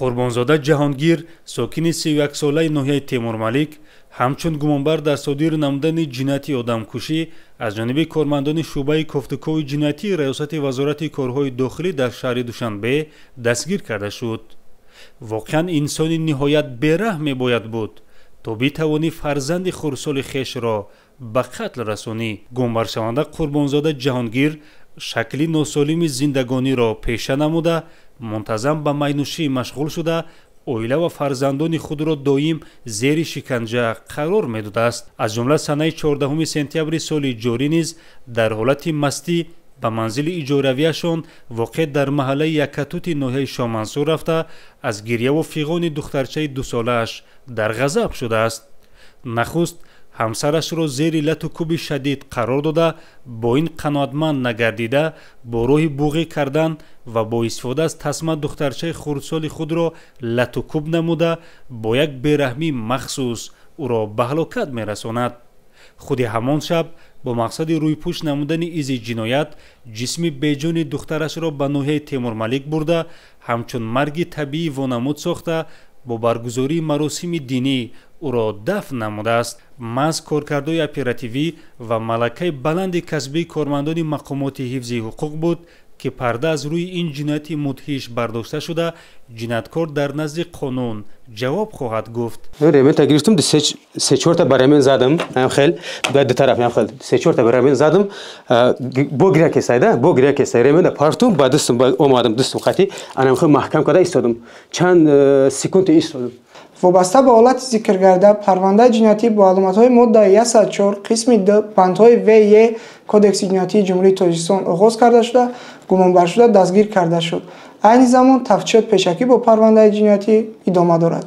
Қурбонзода Ҷаҳонгир, сокини 31-солаи ноҳияи Темурмалик, ҳамчун гумонбар дар содир намудани ҷинояти одамкушӣ аз ҷониби кормандони шӯъбаи кофтукови ҷиноятии Раёсати Вазорати корҳои дохилӣ дар шаҳри Душанбе дастгир карда шуд. Воқеан, инсони ниҳоят бераҳм мебояд буд, то битавонӣ фарзанди хурдсоли хешро ба қатл расонӣ. Гумонбаршаванда Қурбонзода Ҷаҳонгир шакли носолими зиндагониро пеша намуда, мунтазам ба майнӯшӣ машғул шуда, оила ва фарзандони худро доим зери шиканҷа қарор медодааст. Аз ҷумла санаи 14 сентябри соли ҷорӣ низ дар ҳолати мастӣ ба манзили иҷоравияшон, воқеъ дар маҳаллаи Яккатути ноҳияи Шоҳмансур рафта, аз гирьяву фиғони духтарчаи дусолааш дар ғазаб шудааст. Нахуст ҳамсарашро зери лату куби шадид қарор дода, бо ин қаноатманд нагардида, бо роҳи буғӣ кардан ва бо истифода аз тасма духтарчаи хурдсоли худро лату куб намуда, бо як бераҳмии махсус ӯро ба ҳалокат мерасонад. Худи ҳамон шаб бо мақсади рӯйпӯш намудани изи ҷиноят ҷисми беҷони духтарашро ба ноҳияи Темурмалик бурда, ҳамчун марги табиӣ вонамуд сохта, бо баргузории маросими динӣ ӯро дафн намудааст. Маҳз коркардҳои оперативӣ ва малакаи баланди касбии кормандони мақомоти ҳифзи ҳуқуқ буд, ки парда аз рӯи ин ҷинояти мудҳиш бардошта шуда, ҷинояткор дар назди қонун ҷавоб хоҳад гуфт. Ремента гирифтам, се чорта ба ремень задам, хел ду тараф, хел се чорта ба ремень задам, бо гиря кесайда, бо гиря кесай, ремента партум, ба дастам омадам, дастам қати анам хел маҳкам карда истодам, чанд секунда истодам. Вобаста ба ҳолати зикргардида, парвандаи ҷиноятӣ бо аломатҳои моддаи 104 қисми 2 бандҳои В, Е Кодекси ҷиноятии Ҷумҳурии Тоҷикистон оғоз карда шуда, гумонбаршуда дастгир карда шуд. Айни замон тафтишот пешакӣ бо парвандаи ҷиноятӣ идома дорад.